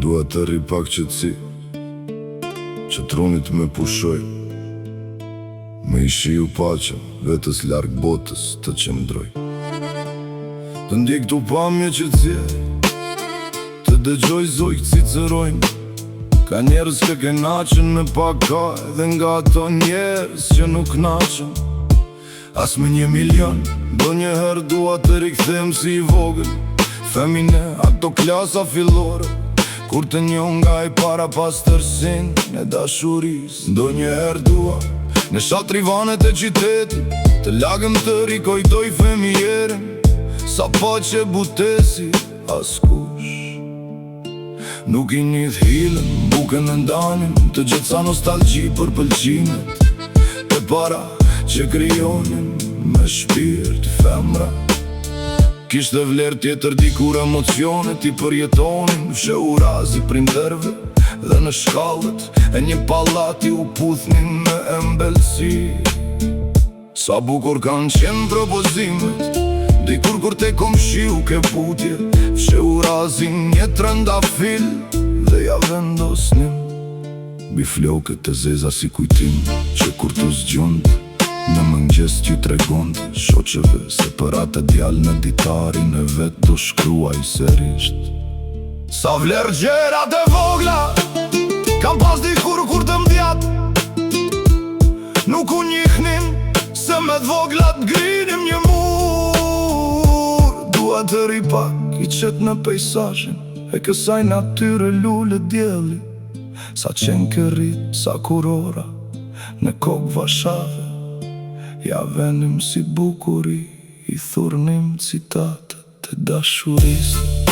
Dua të rri pak qetësi, që truni të me pushoj. Me i shiju paqen, vetës larg botës të qëndroj. Të ndjek këto pamje qetësie, të dëgjoj zogjtë si cicërojnë. Ka njerëz që kënaqen me pak ka edhe nga ato njerëz që nuk knaqen As me 1 milion, ndonjëherë dua të rikthehem si i vogël Fëmi në ato klasa fillore, kur të njoh nga e para pastërsinë e dashurisë. Ndonjëherë dua në shatrivanet e qytetit të lagem të rikujtoj fëmijërinë. Sa paqe butesi, askush nuk i njeh hilen, bukën e ndanim të gjithë. Sa nostalgji për pëlqimet e para që krijonin me shpirt femra. Kishte vlerë tjetër dikur, emocionet i përjetonin fshehurazi prindërve dhe në shkallët e një pallati u puthnin me ëmbëlsi. Sa bukur kanë qenë propozimet dikur kur te komshiu keputje fshehurazi një trëndafil dhe ja vendosnim mbi flokët të zeza si kujtim, që kur të zgjont në mëngjes t'ju tregonte shoqëve se për atë djalë në ditarin e vet do shkruaj sërisht. Sa vlerë gjërat e vogla kam pas dikur kur të mdjat nuk u njihnin, se me t'voglat grinim një mur. Dua të ri pak i qetë në pejsazhin e kësaj natyre lule dielli. Sa qenë kërrit, sa kurora në kokë vashave ja venim si bukuri, i thurnim citatet e dashurisë.